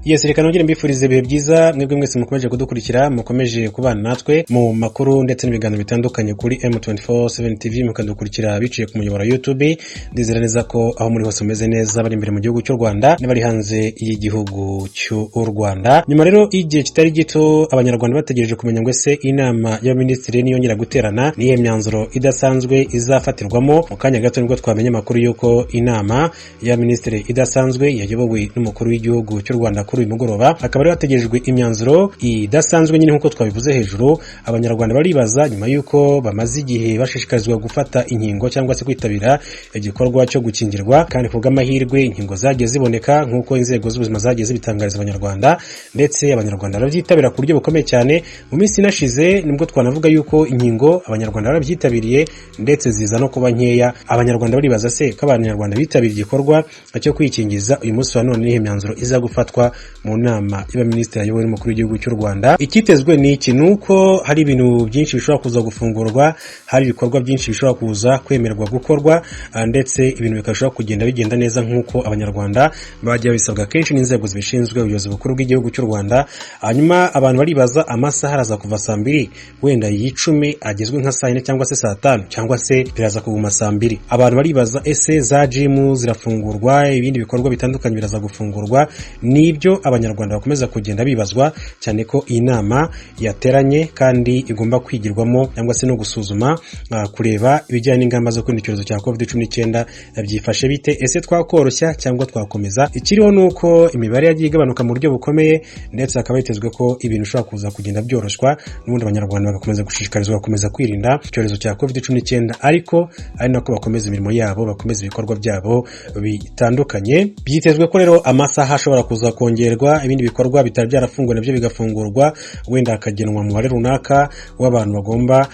Yes, reka nongere mbifurize ibihe byiza mwebwe mwese mukomeje kudukurikira, mukomeje kubana natwe mu makuru ndetse n'ibiganiro bitandukanye kuri M24 TV, mukadukurikira biciye ku muyoboro YouTube. Ndizera neza ko aho muri hose mumeze neza, bari imbere mu gihugu cy'u Rwanda n'abari hanze y'igihugu cy'u Rwanda. Nyuma rero y'igihe kitari gito Abanyarwanda bategereje kumenya ngo ese inama y'abaminisitiri niyongera guterana niyihe myanzuro idasanzwe izafatirwamo, mu kanya gato nibwo twamenya amakuru y'uko inama y'abaminisitiri idasanzwe yayobowe n'umukuru w'igihugu cy'u Rwanda kuri uyu mugoroba, hakaba rero hategerejwe imyanzuro idasanzwe nyine nk'uko twabivuze hejuru. Abanyarwanda baribaza, nyuma y'uko bamaze igihe bashishikarizwa gufata inkingo cyangwa se kwitabira igikorwa cyo gukingirwa, kandi ku bw'amahirwe inkingo zagiye ziboneka nk'uko inzego z'ubuzima zagiye zibitangariza Abanyarwanda, ndetse Abanyarwanda barabyitabira ku buryo bukomeye cyane. Mu minsi inashize nibwo twanavuga yuko inkingo Abanyarwanda barabyitabiriye, ndetse ziza no kuba nkeya. Abanyarwanda baribaza se ko Abanyarwanda bitabiriye igikorwa cyo kwikingiza, uyu munsi wa none nihe myanzuro iza gufatwa mu nama y'abaminisitiri ayobowe n'umukuru w'igihugu cy'u Rwanda? Icyitezwe ni iki? Ni uko hari ibintu byinshi bishobora kuza gufungurwa, hari ibikorwa byinshi bishobora kuza kwemerwa gukorwa, ndetse ibintu bikashobora kugenda bigenda neza nk'uko Abanyarwanda bajya babisabwa kenshi n'inzego zibishinzwe, ubuyobozi bukuru bw'igihugu cy'u Rwanda. Hanyuma abantu baribaza, amasaha araza kuva saa 2 wenda y'icumi agezwe nka saa 4 cyangwa se saa 5, cyangwa se biraza kuguma saa 2? Abantu baribaza, ese za jimu zirafungurwa, ibindi bikorwa bitandukanye biraza gufungurwa? Nibyo Abanyarwanda bakomeza kugenda bibazwa cyane, ko iyi nama yateranye kandi igomba kwigirwamo cyangwa se no gusuzuma, kureba ibijyanye n'ingamba zo kwirinda icyorezo cya COVID-19 byifashe bite, ese twakoroshya cyangwa twakomeza? Ikiriho ni uko imibare yagiye igabanuka mu buryo bukomeye, ndetse hakaba hitezwe ko ibintu bishobora kuza kugenda byoroshywa, n'ubundi Abanyarwanda bagakomeza gushishikarizwa gukomeza kwirinda icyorezo cya COVID-19, ariko ari nako bakomeza imirimo yabo, bakomeza ibikorwa byabo bitandukanye. Byitezwe ko rero amasaha ashobora kuza kongerwa, ibindi bikorwa bitari byarafunguwe nabyo bigafungurwa, wenda hakagenwa umubare runaka w'abantu bagomba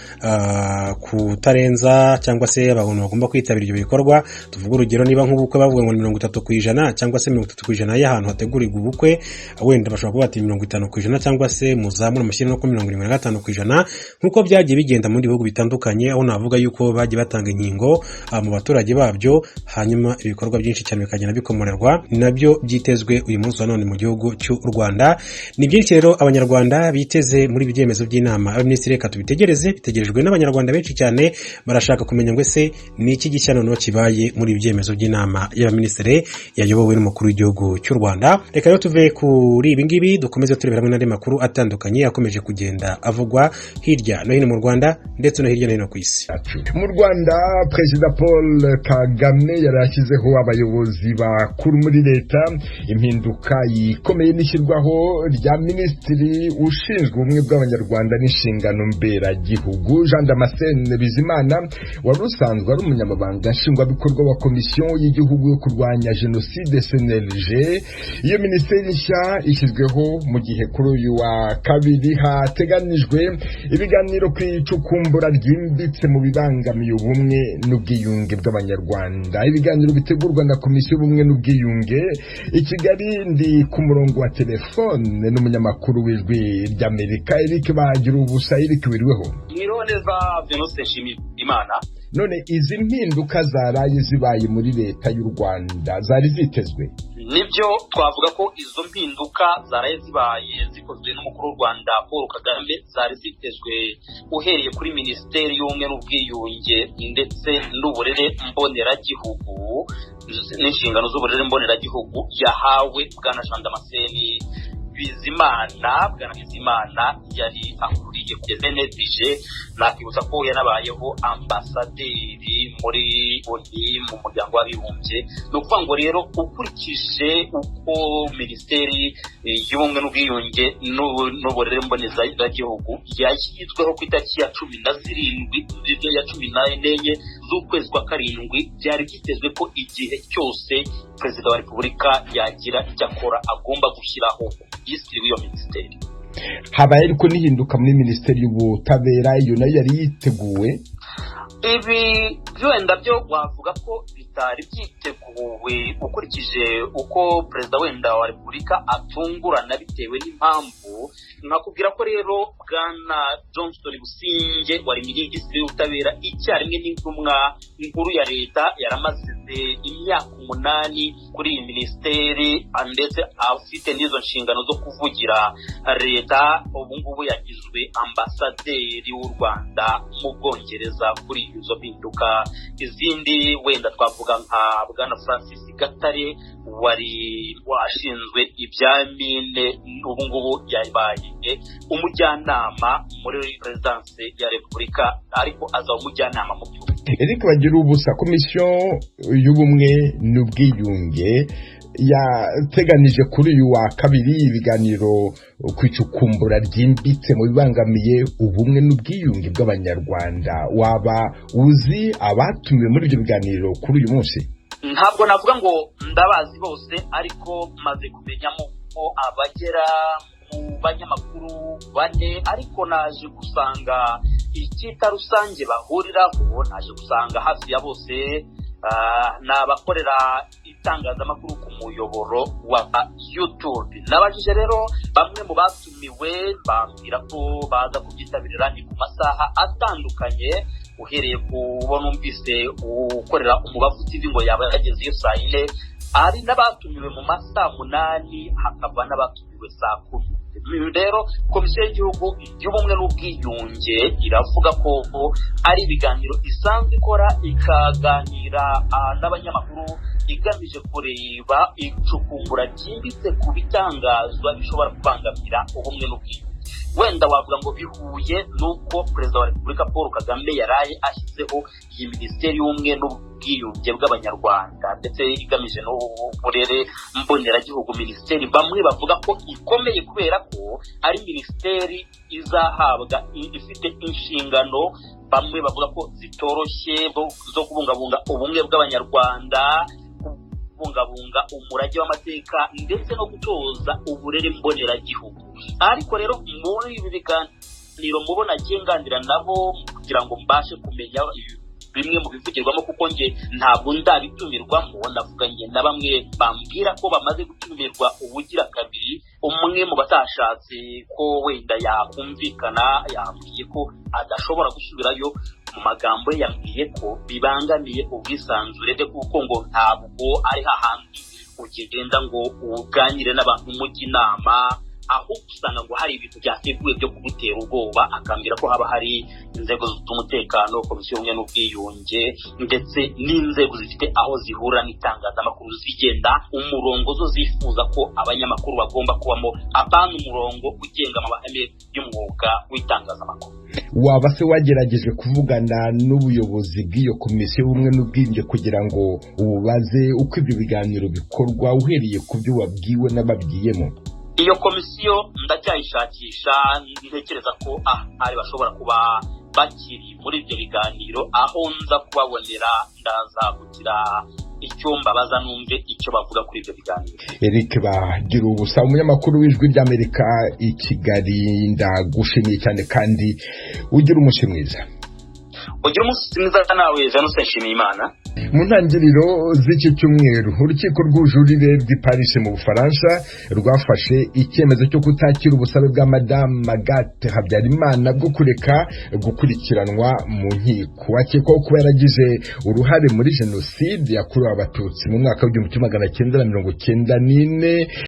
kutarenza cyangwa se abantu bagomba kwitabira ibyo bikorwa. Tuvuge urugero, niba nk'ubukwe bavuga ngo ni 30% cyangwa se 30% y'ahantu hategurirwa ubukwe, wenda bashobora kuba bati 50% cyangwa se muzamura mushyire no kuri 75%, nk'uko byagiye bigenda mu bindi bihugu bitandukanye, aho navuga yuko bagiye batanga inkingo mu baturage babyo, hanyuma ibikorwa byinshi cyane bikagenda bikomorerwa. Nabyo byitezwe uyu munsi wa none mu gihugu cy'u Rwanda. Ni byinshi rero Abanyarwanda biteze muri ibi byemezo by'inama y'abaminisitiri. Reka tubitegereze, bitegerejwe n'Abanyarwanda benshi cyane. Barashaka kumenya ngo ese ni iki gishya noneho kibaye muri ibi byemezo by'inama y'abaminisitiri yayobowe n'umukuru w'igihugu cy'u Rwanda? Reka rero tuve kuri ibi ngibi, dukomeze turebera hamwe n'andi makuru atandukanye akomeje kugenda avugwa hirya no hino mu Rwanda ndetse no hirya no hino ku isi. Mu Rwanda, Perezida Paul Kagame yari yashyizeho abayobozi bakuru muri leta. Impinduka ikomeye n'ishyirwaho rya minisitiri ushinzwe ubumwe bw'Abanyarwanda n'inshingano mberagihugu, Jean Damascene Bizimana, wari usanzwe ari umunyamabanga nshingwabikorwa wa Komisiyo y'Igihugu yo kurwanya Jenoside, CNLG. Iyo minisiteri nshya ishyizweho mu gihe kuri uyu wa kabiri hateganijwe ibiganiro ku icukumbura ryimbitse mu bibangamiye ubumwe n'ubwiyunge bw'Abanyarwanda, ibiganiro bitegurwa na Komisiyo y'Ubumwe n'Ubwiyunge. I Kigali ndi ku murongo wa telefone n'umunyamakuru w'Ijwi ry'Amerika, Eric Bagira Ubusa. Eric, wiriweho? Mwiriwe neza, Venuste Nshimiyimana. None izi mpinduka zaraye zibaye muri leta y'u Rwanda zari zitezwe? Nibyo, twavuga ko izo mpinduka zaraye zibaye zikozwe n'umukuru w'u Rwanda Paul Kagame zari zitezwe, uhereye kuri Minisiteri y'Ubumwe n'Ubwiyunge ndetse n'Uburere Mboneragihugu n'inshingano z'uburere mboneragihugu yahawe bwana Jean Damascene Bizimana. Bwana Bizimana yari akuriye CNLG. Nakwibutsa ko yanabayeho ambasaderi muri ONU, mu Muryango w'Abibumbye. Ni ukuvuga ngo rero ukurikije uko Minisiteri y'Ubumwe n'Ubwiyunge n'Uburere Mboneragihugu yashyizweho ku itariki ya 17, ya 14 z'ukwezi kwa karindwi, byari byitezwe ko igihe cyose Perezida wa Repubulika yagira icyo akora agomba gushyiraho minisitiri w'iyo minisiteri. Habaye ariko n'ihinduka muri Minisiteri y'Ubutabera, iyo nayo yari yiteguwe? Ibi wenda byo wavuga ko bitari byiteguwe, ukurikije uko Perezida wenda wa Repubulika atungurana bitewe n'impamvu. Nkakubwira ko rero bwana Johnston Busingye wari Minisitiri w'Ubutabera icyarimwe n'intumwa nkuru ya leta yaramaze Amaze imyaka 8 kuri iyi minisiteri, ndetse afite n'izo nshingano zo kuvugira leta. Ubu ngubu yagizwe ambasaderi w'u Rwanda mu Bwongereza kuri izo mpinduka. Izindi wenda twavuga nka bwana Francis Gatare wari washinzwe ibya mine, ubu ngubu yabaye umujyanama muri perezidansi ya Repubulika, ariko azaba umujyanama mu by'ubu. Eric Bagiruwubusa, komisiyo y'ubumwe n'ubwiyunge yateganije kuri uyu wa kabiri ibiganiro ku icukumbura ryimbitse mu bibangamiye ubumwe n'ubwiyunge bw'Abanyarwanda. Waba uzi abatumiwe muri ibyo biganiro kuri uyu munsi? Ntabwo navuga ngo ndabazi bose, ariko maze kumenyamo ko abagera mu banyamakuru 4, ariko naje gusanga icyita rusange bahuriraho, naje gusanga hafi ya bose ni abakorera itangazamakuru ku muyoboro wa YouTube. Nabajije rero bamwe mu batumiwe, bambwira ko baza kubyitabirira, ni ku masaha atandukanye, uhereye ku bo numvise ukorera Umubavu TV ngo yaba yageze iyo saa 4, hari n'abatumiwe mu masaa 8, hakaba n'abatumiwe saa 10. Rero komisiyo y'igihugu y'ubumwe n'ubwiyunge iravuga ko ari ibiganiro isanzwe ikora, ikaganira n'abanyamakuru, igamije kureba icukumbura ryimbitse ku bitangazwa bishobora kubangamira ubumwe n'ubwiyunge. Wenda wavuga ngo bihuye n'uko Perezida wa Repubulika Paul Kagame yaraye ashyizeho iyi minisiteri y'ubumwe n'ubwiyunge bw'Abanyarwanda, ndetse igamije n'uburere mboneragihugu. Minisiteri bamwe bavuga ko ikomeye kubera ko ari minisiteri izahabwa ifite inshingano bamwe bavuga ko zitoroshye zo kubungabunga ubumwe bw'Abanyarwanda, kubungabunga umurage w'amateka, ndetse no gutoza uburere mboneragihugu. Ariko rero muri ibi biganiro mubona nganira nabo kugira ngo mbashe kumenya bimwe mu bivugirwamo, kuko nge ntabwo ndabitumirwamo. Navuganye na bamwe bambwira ko bamaze gutumirwa ubugira kabiri. Umwe mu batashatse ko wenda yakumvikana yambwiye ko adashobora gusubirayo. Mu magambo ye yambwiye ko bibangamiye ubwisanzure bwe, kuko ngo ntabwo ari hahandi ugenda ngo uganire n'abantu mujya inama, ahubwo usanga ngo hari ibintu byateguwe byo kugutera ubwoba. Akambwira ko haba hari inzego z'umutekano, komisiyo y'ubumwe n'ubwiyunge, ndetse n'inzego zifite aho zihura n'itangazamakuru zigenda umurongo zo zifuza ko abanyamakuru bagomba kubamo, apana umurongo ugenga amahame y'umwuga w'itangazamakuru. Waba se wagerageje kuvugana n'ubuyobozi bw'iyo komisiyo y'ubumwe n'ubwiyunge kugira ngo ububaze uko ibyo biganiro bikorwa, uhereye ku byo wabwiwe n'ababwiyemo? Iyo komisiyo ndacyayishakisha, ntekereza ko ahari bashobora kuba bakiri muri ibyo biganiro. Aho nza kubabonera ndaza kugira icyo mbabaza, numve icyo bavuga kuri ibyo biganiro. Eric Bagiruwubusa, umunyamakuru w'Ijwi ry'Amerika i Kigali, ndagushimiye cyane kandi ugira umunsi mwiza. Ugira umunsi mwiza nawe, Jeanne Nshimiyimana. Mu ntangiriro z'iki cyumweru, urukiko rw'ubujurire rw'i Paris mu Bufaransa rwafashe icyemezo cyo kutakira ubusabe bwa Madame Agathe Habyarimana bwo kureka gukurikiranwa mu nkiko. Akekwaho kuba yaragize uruhare muri jenoside yakorewe Abatutsi mu mwaka w'1994.